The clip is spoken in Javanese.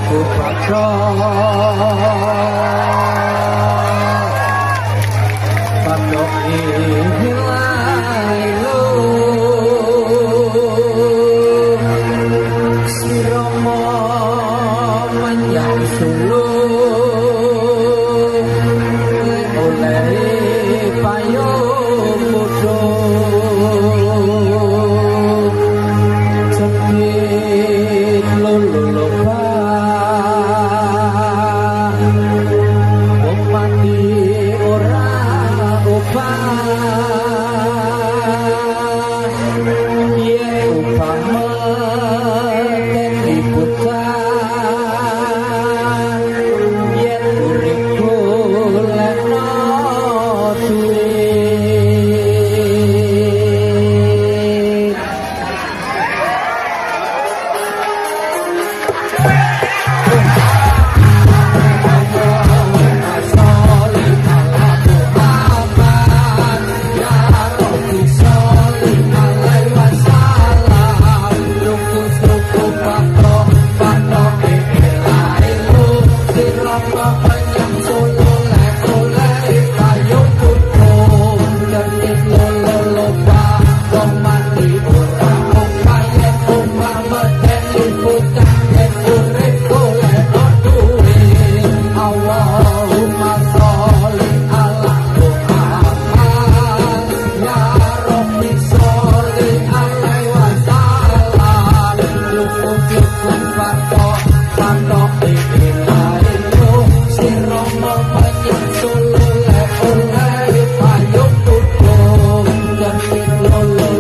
Tuku bathok bathok ilang. Sirama menyang Solo oleh payung bodho cekit lolo loba wong mati ora obah yen upah medeni bocah yen urip golekno duit. Allahumma sholli ala Muhammad ya Rabbi sholli alaihi wasallam. Cukup cukup batok batok ilang sirama menyang Solo oleh payung tudung cermin lolo.